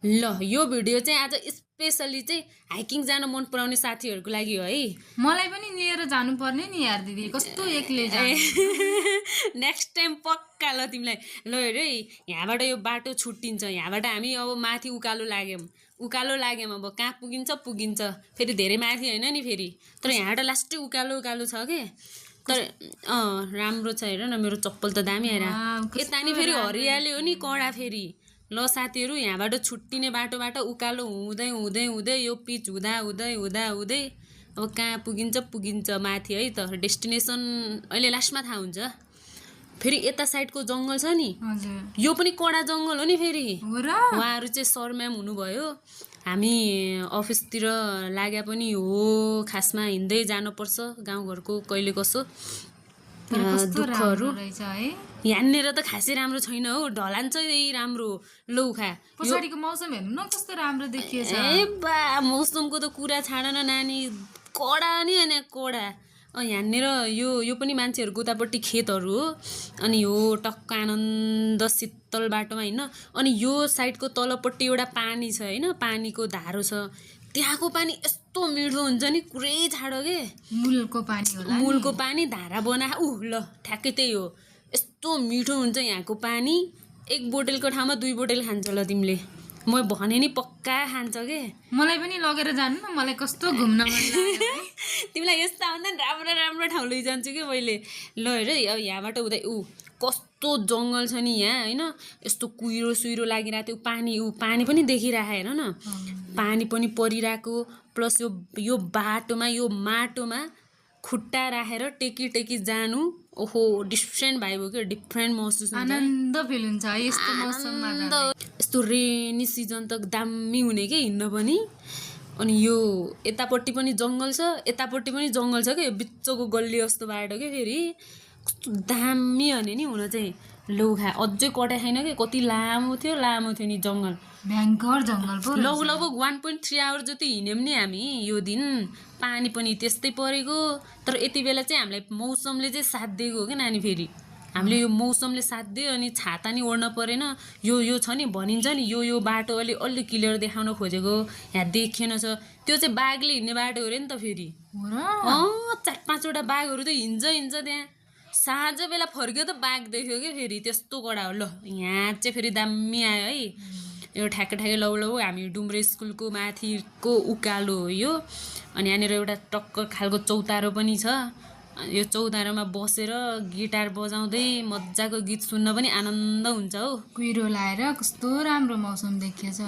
ल यो भिडियो चाहिँ आज स्पेसली चाहिँ हाइकिङ जान मन पराउने साथीहरूको लागि हो है। मलाई पनि लिएर जानु पर्ने नि यार दिदी, कस्तो एक्लै जाने। नेक्स्ट टाइम पक्का ल तिमीलाई ल हेरे यहाँबाट यो बाटो छुट्टिन्छ, यहाँबाट हामी अब माथि उकालो लाग्यौँ अब कहाँ पुगिन्छ फेरि धेरै माथि होइन नि फेरि, तर यहाँबाट लास्टै उकालो छ के। तर राम्रो छ हेर न, मेरो चप्पल त दामी आएर यता नि फेरि हरियाली हो नि कडा फेरि। ल साथीहरू यहाँबाट छुट्टिने बाटोबाट उकालो हुँदै हुँदै हुँदै यो पिच हुँदा हुँदै हुँदा हुँदै अब कहाँ पुगिन्छ माथि है त। डेस्टिनेसन अहिले लास्टमा थाहा हुन्छ। फेरि यता साइडको जङ्गल छ नि, यो पनि कडा जङ्गल हो नि फेरि। उहाँहरू चाहिँ सर म्याम हुनुभयो, हामी अफिसतिर लाग्या पनि हो। खासमा हिँड्दै जानुपर्छ गाउँघरको कहिले कसो दुःखहरू। यहाँनिर त खासै राम्रो छैन हो, ढलान चाहिँ राम्रो। लौ खा पछाडिको मौसम हेर्नु न कस्तो राम्रो देखिएछ। ए बा मौसमको त कुरा छाड न नानी, कडा नि होइन कडा। यहाँनिर यो पनि मान्छेहरूको उतापट्टि खेतहरू हो, अनि यो टक्क आनन्द शीतल बाटोमा हिँड्न। अनि यो साइडको तलपट्टि एउटा पानी छ होइन, पानीको धारो छ, त्यहाँको पानी यस्तो मिठो हुन्छ नि कुरै छाड के। मूलको पानी धारा बना ल ठ्याक्कै त्यही हो, यस्तो मिठो हुन्छ यहाँको पानी। एक बोतलको ठाउँमा 2 बोतल खान्छ ल तिमीले, म भने नि पक्का खान्छ के। मलाई पनि लगेर जानु न, मलाई कस्तो घुम्न मन लाग्यो। तिमीलाई यस्तो भन्दा नि राम्रो ठाउँ लैजान्छु कि मैले। ल हेर यहाँबाट उतै कस्तो जङ्गल छ नि यहाँ होइन, यस्तो कुहिरो लागिरहेको थियो। पानी पनि देखिरहेको हेर न, पानी पनि परिरहेको। प्लस यो बाटोमा यो माटोमा खुट्टा राखेर टेकी जानु, ओहो डिफ्रेन्ट भाइब हो क्या, डिफ्रेन्ट महसुस हुन्छ, आनन्द फिल हुन्छ यस्तो मौसममा। यस्तो रेनी सिजन त दामी हुने के हिँड्न पनि। अनि यो यतापट्टि पनि जङ्गल छ, यतापट्टि पनि जङ्गल छ क्या, बिचको गल्ली जस्तो बाटो क्या फेरि, कस्तो दामी हुने नि हुन चाहिँ। लौ खा अझै कटा छैन कि, कति लामो थियो नि जङ्गल, भयङ्कर जङ्गल पो। लगभग 1.3 आवर जति हिँड्यौँ नि हामी यो दिन। पानी पनि त्यस्तै परेको, तर यति बेला चाहिँ हामीलाई मौसमले चाहिँ साथ दिएको हो क्या नानी। फेरि हामीले यो मौसमले साथ दियो, अनि छाता नि ओढ्न परेन। यो छ नि भनिन्छ नि यो बाटो अलि क्लियर देखाउन खोजेको, यहाँ देखिएन छ, त्यो चाहिँ बाघले हिँड्ने बाटो हो अरे नि त फेरि। 4-5वटा बाघहरू त हिँड्छ त्यहाँ। साँझ बेला फर्क्यो त बाघ देख्यो क्या फेरि, त्यस्तो कडा हो। ल यहाँ चाहिँ फेरि दामी आयो है यो ठ्याक्कै लौ हामी डुम्रे स्कुलको माथिको उकालो हो यो। अनि यहाँनिर एउटा टक्क खालको चौतारो पनि छ, यो चौतारोमा बसेर गिटार बजाउँदै मजाको गीत सुन्न पनि आनन्द हुन्छ हौ। कुहिरो लाएर कस्तो राम्रो मौसम देखिएछ।